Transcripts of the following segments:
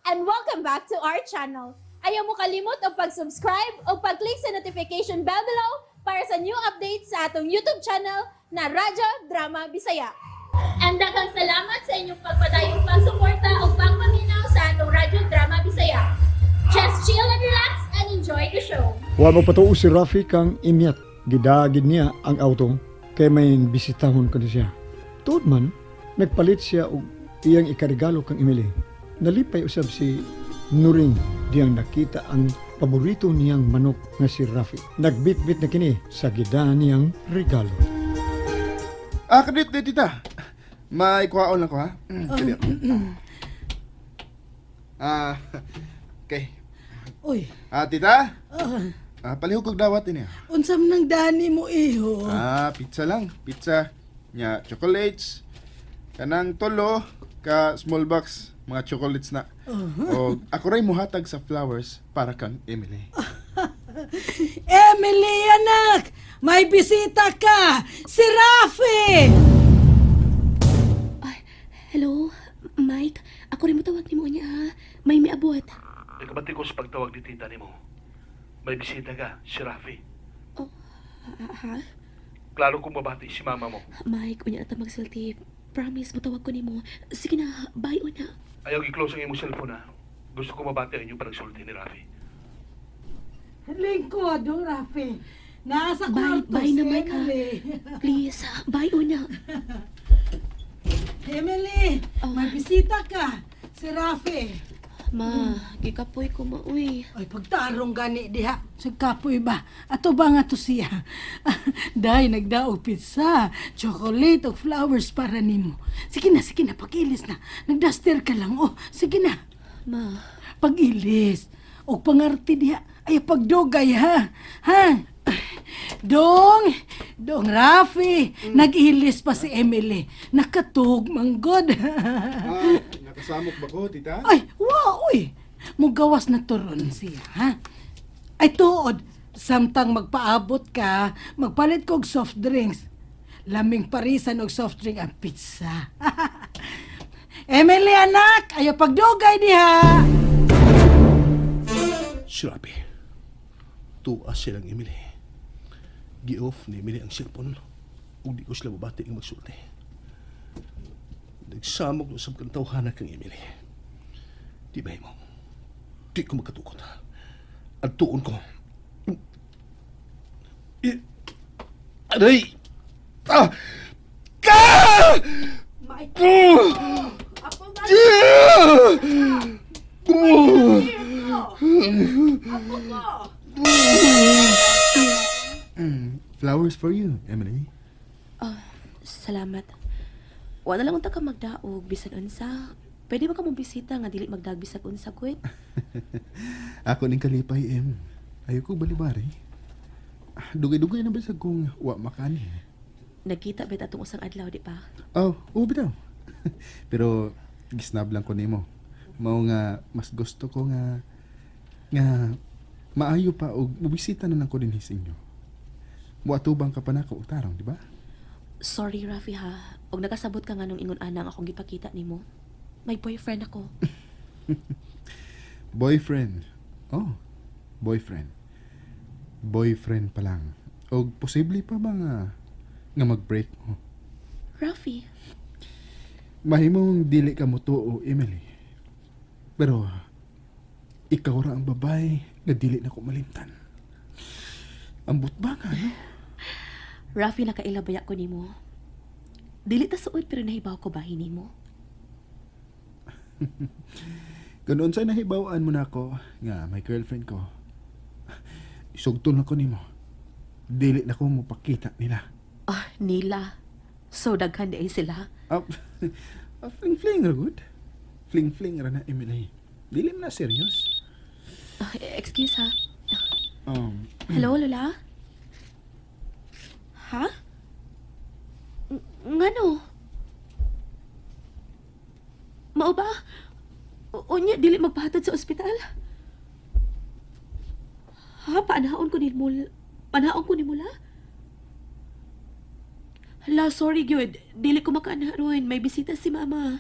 And welcome back to our channel. Ayaw mo kalimot og pag-subscribe o pag-click sa notification bell below para sa new updates sa atong YouTube channel na Radyo Drama Bisaya. And daghang salamat sa inyong pagpadayong pagsuporta o pagpaminaw sa atong Radyo Drama Bisaya. Just chill and relax and enjoy the show. Wa mo patuo si Rafi kang Imyat. Gidagid niya ang auto kay may bisitahon kuno siya. Tuod man, nagpalit siya og iyang ikaregalo kang Emily. Nalipay usab si Nuring diyang nakita ang paborito niyang manok nga si Rafi. Nagbitbit na kini sa gida niyang regalo. Ah, kadit, di, tita. May kuhaon lang ko, ha? Dali. Ah, okay. Uy, Ah, tita? ah, Ah, palihog kog dawat ini. Unsam nang dani mo, iho? Ah, pizza lang. Pizza. Nya, chocolates. Kanang tulo ka small box, mga chocolates na. O ako ray muhatag sa flowers para kang Emily. Emily, anak! May bisita ka! Si Rafi! Ay, hello, Mike. Ako rin mo tawag nimo niya, ha. May miabot. Nakabati ko sa pagtawag ni tita nimo. May bisita ka, si Rafi. Oh, ha? Klaro kong mabati si mama mo. Mike, unya na ta magsulti. Promise, mutawag ko nimo. Sige na, bye una. Ayaw i-close ang imong cellphone ha. Gusto ko mabati ang inyong panagsulti ni Rafi. Lingkod, dong Rafi. Nasa Bye, kwarto bye na, si Mike, ha. Emily. Please, bye una. Emily, Oh. may bisita ka. Si Rafi. Ma, gikapoy ko ma, uy. Ay, pagtarong gani diha. Sa kapoy ba? Ato ba nga to siya? Day, nagdaog pizza, chocolate, o flowers para nimo. Sige na, pag-ilis na. Nagduster ka lang, oh. Sige na. Ma, Pag-ilis. O pangarti diha. Ay, pagdugay, ha? Ha? Dong, Dong Rafi, nag-ilis pa si Emily. Nakatug, manggod. Ah, nakasamok ba ko, tita? Ay, wow, uy. Mugawas na turon siya, ha? Ay, tuod, samtang magpaabot ka, magpalit kog soft drinks. Laming parisan og soft drink ang pizza. Emily, anak, ayaw pagdugay diha. Si Rafi. Tuwa silang Emily. Gi-off ni Emily ang cellphone. Ug di ko sila mabati nga magsulti. Nagsamok na usab kang tawhana kang Emily. Di ba mo? Di ko magkatukot. Ang tuon ko. Aray! Ah! Ka! Ako ba? Ako ko. Flowers for you, Emily. Oh, salamat. Wala lang unta ka magdaog bisan unsa. Pwede ba ka mong bisita nga dili magdaog bisag unsa, kwet? Ako ning kalipay, Em. Ayaw ko balibari. Ah, dugay-dugay na ba sa kung wa makani? Nagkita bet atong usang adlaw, di ba? Oh, oo bitaw. Pero gisnab lang ko nimo. Mao nga mas gusto ko nga nga maayo pa og mobisita na lang ko dinhi sa inyo. Muatubang ka pa nako tarong, di ba? Sorry, Rafi, ha. Og nakasabot ka nga nung ingon ana ang akong gipakita nimo. May boyfriend ako. Boyfriend. Oh, boyfriend. Boyfriend pa lang. Og posible pa ba nga nga mag-break mo? Rafi, Mahimong dili ka mo tuo, Emily. Pero ikaw ra ang babae nga dili na ko malimtan. Ambot ba nga, no? Rafi, nakaila baya ko nimo. Dili ta suod pero nahibaw ko ba nimo? Kung unsay nahibaw-an mo na ako nga may girlfriend ko, isugton na ko nimo. Dili na ko mopakita nila. Ah, nila. So daghan di ay sila. Ah, ah, fling fling ra good. Fling fling ra na, Emily. Dili man na serious. Ah, excuse ha. Hello, Lola? Ha? Ngano? Mao ba? Unya, dili magpahatod sa ospital? Ha? Paanaon ko ni mula? Hala, sorry, gyud. Dili ko makaana ron. May bisita si mama.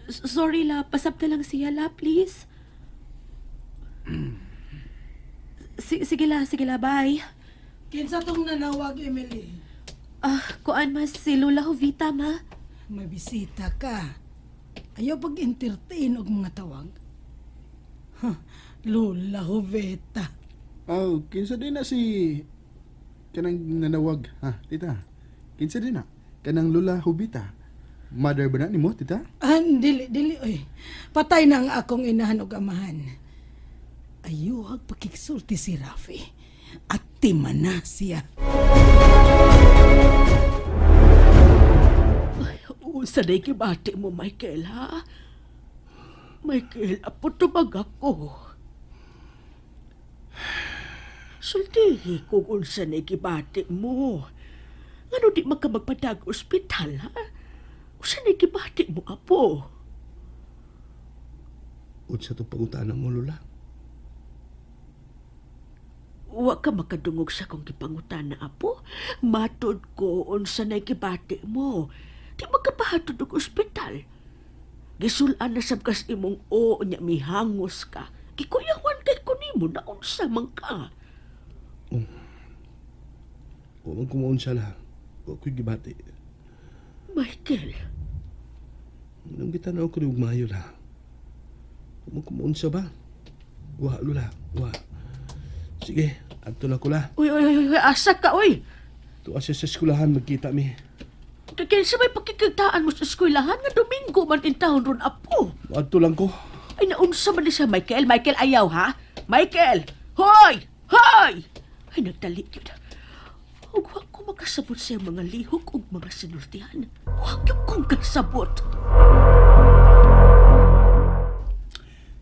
Sorry la, pasabta lang siya la, please. Sige la, bye. Kinsa tong nanawag, Emily? Ah, kuan ma, si Lola Jovita ma. May bisita ka. Ayaw pag-entertain og mga tawag. Huh, Lola Joveta. Oh, kinsa din na si kanang nanawag, ha, tita? Kinsa din na? Kanang Lula Hubita. Mother ba na nimo, tita? Ah, dili, dili, oy. Patay na ang akong inahan og amahan. Ayuhag pakigsulti si Rafi. At timana siya. Unsa day gibati mo, Michael, ha? Michael, apo tubag ako. Sultihi kung unsa na gibati mo. Ngano di man ka magpadag ospital, ha? Unsa na gibati mo, apo? Unsa to pangutana mo, Lola? Wa ka makadungog sa kong gipangutana, apo. Matod ko unsa na gibati mo. Di magkapahatod og ospital. Gisulan na sab kas imong o nya mihangos ka. Gikuyawan kay ko nimo na unsa man ka. Wa man kumuon siya la. Wa ko'y gibati. Michael, Nung gitanaw ko ni maayo la. Wa man kumuon siya ba? Wa, Lola. Wa. Sige, adto na ko la. uy uy uy, uy asa ka uy. Tuwa siya sa eskwelahan, magkita mi. Kay kinsa may pakikigtaan mo sa eskwelahan nga Domingo man intahon ron apo. Adto lang ko. Ay naunsa man ni siya Michael, Michael ayaw ha? Michael! Hoy! Hoy! Ay nagdali yun. Ug wa ko makasabot sa iyang mga lihok ug mga sinultihan. Wa gyud kong kasabot.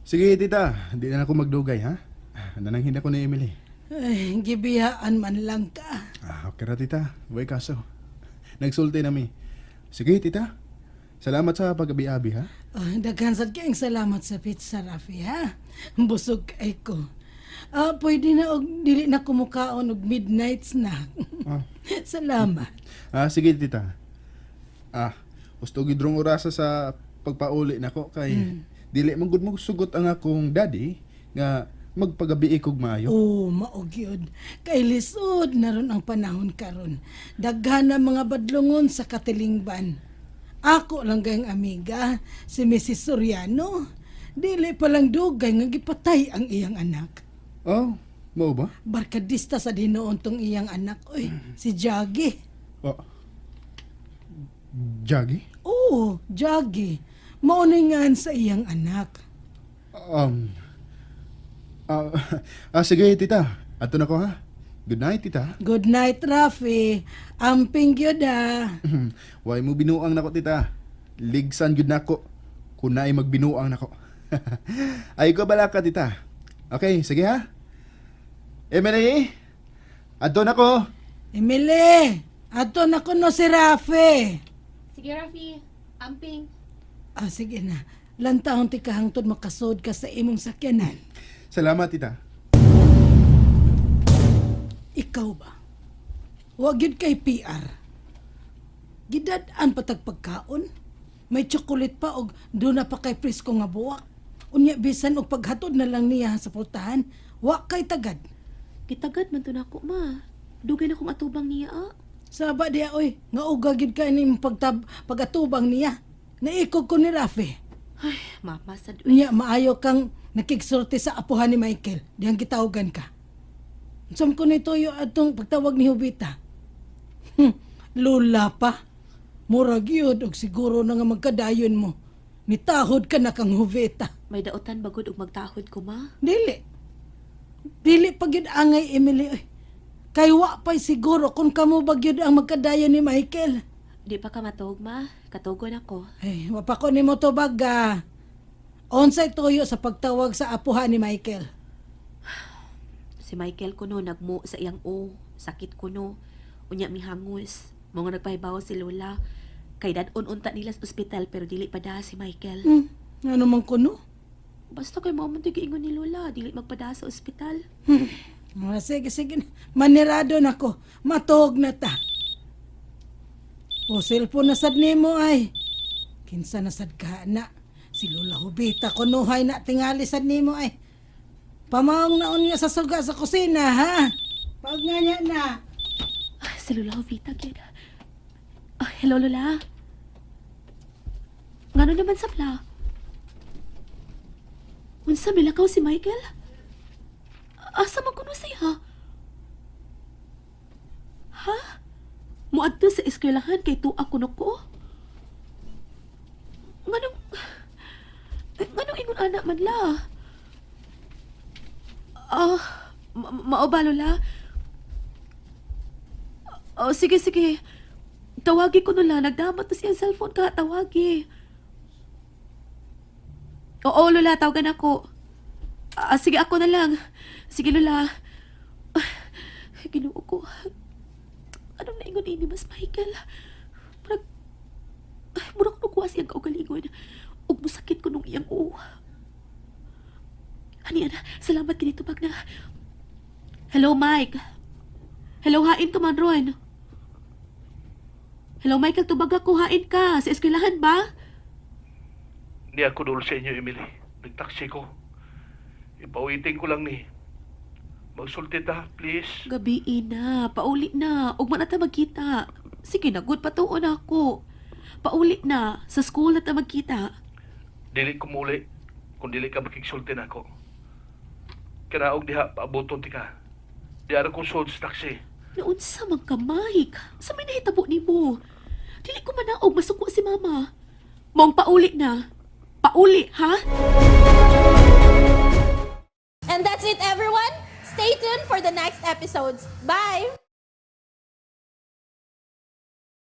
Sige, tita. Di na ako magdugay, ha? Nananghin ako ni Emily. Ay, gibiyaan man lang ka. Ah, okay ra, tita. Way kaso. Nagsulti na mi. Sige, tita. Salamat sa pag-abi-abi, ha? Ah, daghan sad kayong salamat sa pizza, Rafi, ha? Busog kay ko. Ah, pwede na og dili na kumukaon og midnight snack. Ah. Salamat. Ah, sige, tita. Ah, gusto gidrong orasa sa pagpauli nako kay dili man gud mo sugot ang akong daddy nga magpagabi kog maayo. Oh, mao gyud. Kay lisod na ron ang panahon karon. Daghan na mga badlongon sa katilingban. Ako lang gayang amiga, si Mrs. Soriano. Dili pa lang dugay nga gipatay ang iyang anak. Oh, mao ba? Barkadista sa dinoon tong iyang anak, oy, si Jaggy. Oh. Jaggy? Oo, Jaggy. Maunay sa iyang anak. Um Ah, ah, sige, tita. Ato na ko ha. Good night, tita. Good night, Rafi. Amping gyud ah. Way mo binuang nako, tita. Ligsan gyud nako. Kunay magbinuang nako. Ay ko bala ka, tita. Okay, sige ha. Emily, adto na ko. Emily, ato na ko no si Rafi. Sige, Rafi. Amping. Ah, sige na. Lantahon ti kahangtod makasod ka sa imong sakyanan. Salamat, tita. Ikaw ba? Wa gyud kay PR. Gidad-an patag pagkaon. May chocolate pa og doon na pa kay presko nga buwak. Unya bisan og paghatod na lang niya sa pultahan, wa kay tagad. Gitagad man to nako ma. Dugay na kong atubang niya ah. Saba diya oy, nga uga gyud ka ni pagtab pagatubang niya. Naikog ko ni Rafi. Ay, mama sad uy. Unya maayo kang nakigsulti sa apuhan ni Michael. Diyang gitawagan ka. Unsam ko ni tuyo atong pagtawag ni Hubita. Lula pa. Murag yun og siguro na nga magkadayon mo. Nitahod ka na kang Hubita. May daotan bagod og magtahod ko ma. Dili. Dili pa gyud angay Emily oy. Kay wa pa'y siguro kung kamo ba gyud ang magkadayon ni Michael. Di pa ka matuog ma. Katugon ako. Ay, wa pa ko nimo tubag ah. Unsay tuyo sa pagtawag sa apuhan ni Michael. Si Michael kuno nagmo sa iyang o. Sakit kuno. Unya mihangos. Mga nagpahibaw si Lola. Kay dad-on unta nila sa ospital pero dili pa daha si Michael. Ano man kuno? Basta kay mao man to'y giingon ni Lola, dili magpada sa ospital. Ah, sige, sige. Manirado na ko. Matuog na ta. O, cellphone na sad nimo ay. Kinsa na sad ka na. Si Lola Hubita kunuhay na tingali sad nimo ay. Pamaong na unya sa suga sa kusina, ha? Pag nga niya na. Ah, si Lola Jovita, gyud. Ah, hello, Lola. Ngano naman sa pla? Unsa milakaw si Michael? Asa man kuno siya? Ha? Muadto sa eskwelahan kay tuwa kuno ko? Nganong eh, nganong ingon ana man la? Ah, mao ba, Lola? Oh, sige, sige. Tawagi ko nula. Nagdamat na siyang cellphone ka. Tawagi. Oo, Lola. Tawagan ako. Ah, sige, ako na lang. Sige, Lola. Ah, Ginoo ko. Anong naingon ini, Mas Michael? Murag... Ay, murag ko nakuha siyang kaugalingon. Ug musakit ko nung iyang oo. Hani, ana. Salamat kinito, na. Hello, Mike. Hello, hain ka man ron. Hello, Michael, tubag ako, hain ka. Sa eskwelahan ba? Di ako dul sa inyo, Emily. Nagtaksi ko. Ipauwitin ko lang ni. Magsulti ta, please. Gabi na, pauli na. Ugma na ta magkita. Sige na, good, patuon na ako. Pauli na, sa school na ta magkita. Dili ko muli kung dili ka makigsulti na ako. Kinaog diha, paabuton ti ka. Di ara ko sold sa taxi. Naunsa man ka, Mike. Sa may nahitabo nimo. Dili ko manaog, masuko si mama. Maong pauli na. Pauli, ha? And that's it, everyone. Stay tuned for the next episodes. Bye!